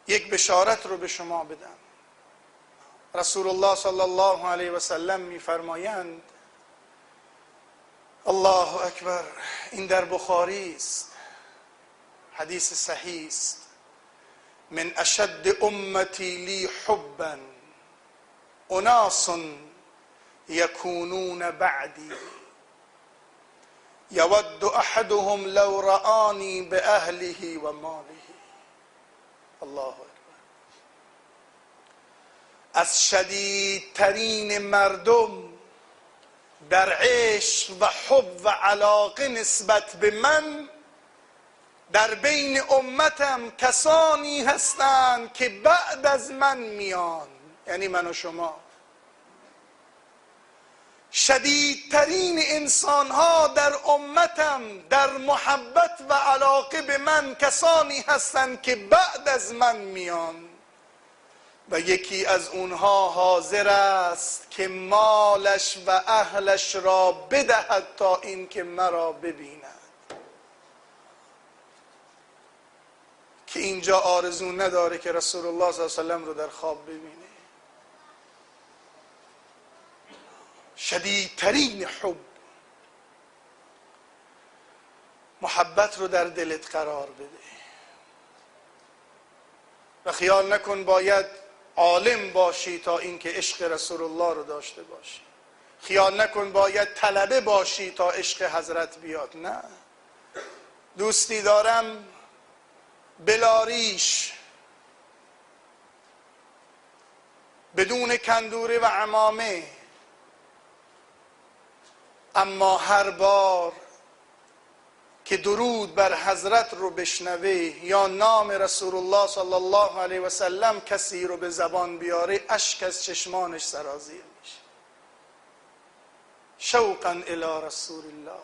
یک بشارت رو به شما بدم. رسول الله صلی الله علیه و سلم میفرمایند، الله اکبر، این در بخاری است، حدیث صحیح است: من اشد امتی لی حبا اناس یکونون بعدی یود احدهم لو رآنی باهله و ماله. الله اکبر. از شدیدترین مردم در عشق و حب و علاقه نسبت به من در بین امتم کسانی هستند که بعد از من میان، یعنی من و شما. شدیدترین انسانها در امتم در محبت و علاقه به من کسانی هستند که بعد از من میان و یکی از اونها حاضر است که مالش و اهلش را بدهد تا اینکه مرا ببیند. که اینجا آرزو نداره که رسول الله صلی الله علیه و سلم رو در خواب ببینه. شدیدترین حب، محبت رو در دلت قرار بده و خیال نکن باید عالم باشی تا اینکه عشق رسول الله رو داشته باشی. خیال نکن باید طلبه باشی تا عشق حضرت بیاد. نه، دوستی دارم بلاریش، بدون کندوره و عمامه، اما هر بار که درود بر حضرت رو بشنوه یا نام رسول الله صلی الله علیه و سلم کسی رو به زبان بیاره، اشک از چشمانش سرازیر میشه. شوقا الی رسول الله،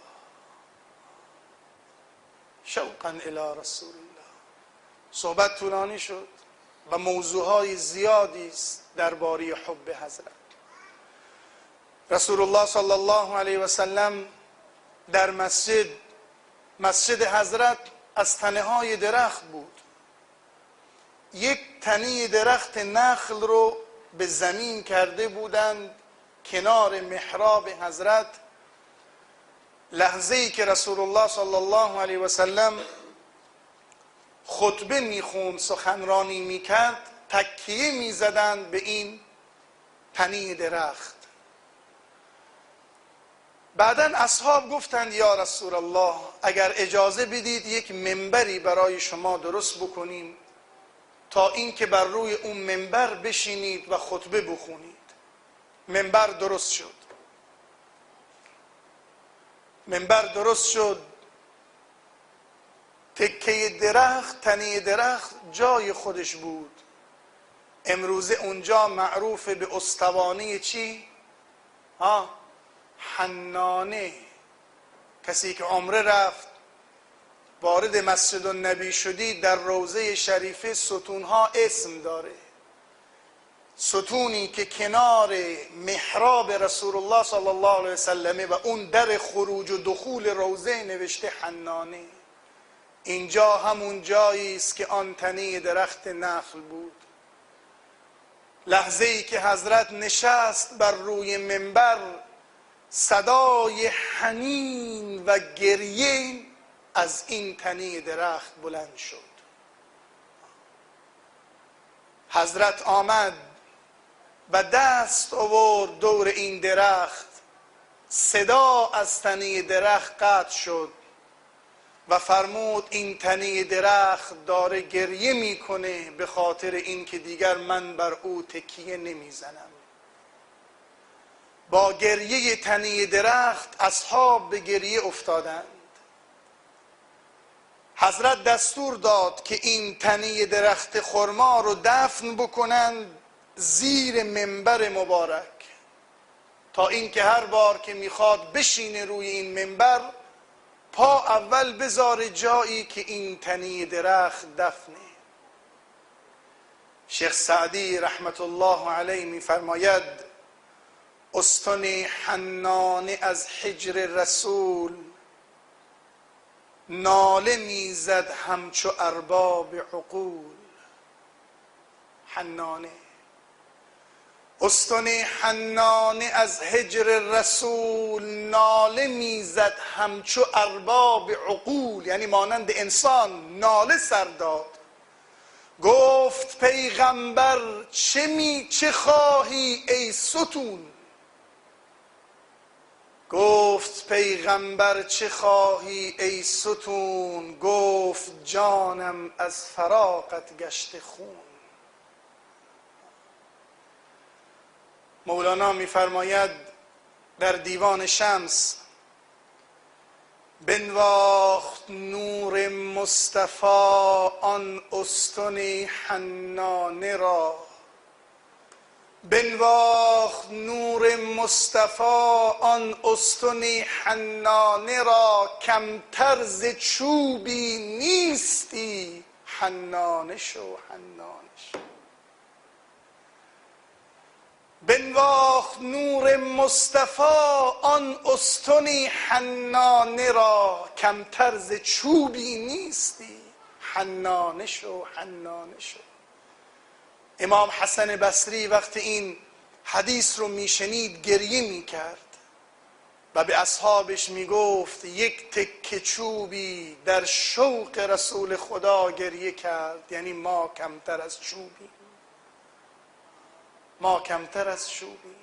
شوقا الی رسول الله. صحبت طولانی شد و موضوعهای زیادی است درباره حب حضرت. رسول الله صلی الله علیه و سلم در مسجد حضرت از تنه های درخت بود. یک تنه درخت نخل رو به زمین کرده بودند کنار محراب حضرت. لحظه ای که رسول الله صلی الله علیه و سلم خطبه میخوند، سخنرانی میکرد، تکیه میزدند به این تنه درخت. بعداً اصحاب گفتند یا رسول الله، اگر اجازه بدید یک منبری برای شما درست بکنیم تا اینکه بر روی اون منبر بشینید و خطبه بخونید. منبر درست شد. منبر درست شد. تکه درخت، تنه درخت جای خودش بود. امروزه اونجا معروف به استوانه چی؟ ها؟ حنانه. کسی که عمره رفت وارد مسجد النبی شدی، در روضه شریفه ستونها اسم داره. ستونی که کنار محراب رسول الله صلی الله علیه وسلم و اون در خروج و دخول روضه نوشته حنانه. اینجا همون جایی است که آن تنه درخت نخل بود. لحظه ای که حضرت نشست بر روی منبر، صدای حنین و گریه از این تنه درخت بلند شد. حضرت آمد و دست آورد دور این درخت، صدا از تنه درخت قطع شد و فرمود این تنه درخت داره گریه میکنه به خاطر اینکه دیگر من بر او تکیه نمیزنم. با گریه تنه درخت اصحاب به گریه افتادند. حضرت دستور داد که این تنه درخت خرما رو دفن بکنند زیر منبر مبارک، تا اینکه هر بار که میخواد بشینه روی این منبر، پا اول بذاره جایی که این تنه درخت دفنه. شیخ سعدی رحمت الله علیه میفرماید استن حنانه از حجر رسول، ناله میزد همچو ارباب عقول. حنانه. استن حنانه از هجر رسول ناله میزد همچو ارباب عقول، یعنی مانند انسان ناله سر داد. گفت پیغمبر چه خواهی ای ستون؟ گفت پیغمبر چه خواهی ای ستون؟ گفت جانم از فراقت گشته خون. مولانا میفرماید در دیوان شمس: بنواخت نور مصطفی آن استن حنانه را، بنواخت نور مصطفی آن استن حنانه را، کمتر ز چوبی نیستی حنانه شو حنانه شو. بنواخت نور مصطفی آن استن حنانه را، کمتر ز چوبی نیستی حنانه شو حنانه شو. امام حسن بصری وقتی این حدیث رو میشنید گریه میکرد و به اصحابش میگفت یک تکه چوبی در شوق رسول خدا گریه کرد، یعنی ما کمتر از چوبی، ما کمتر از چوبی.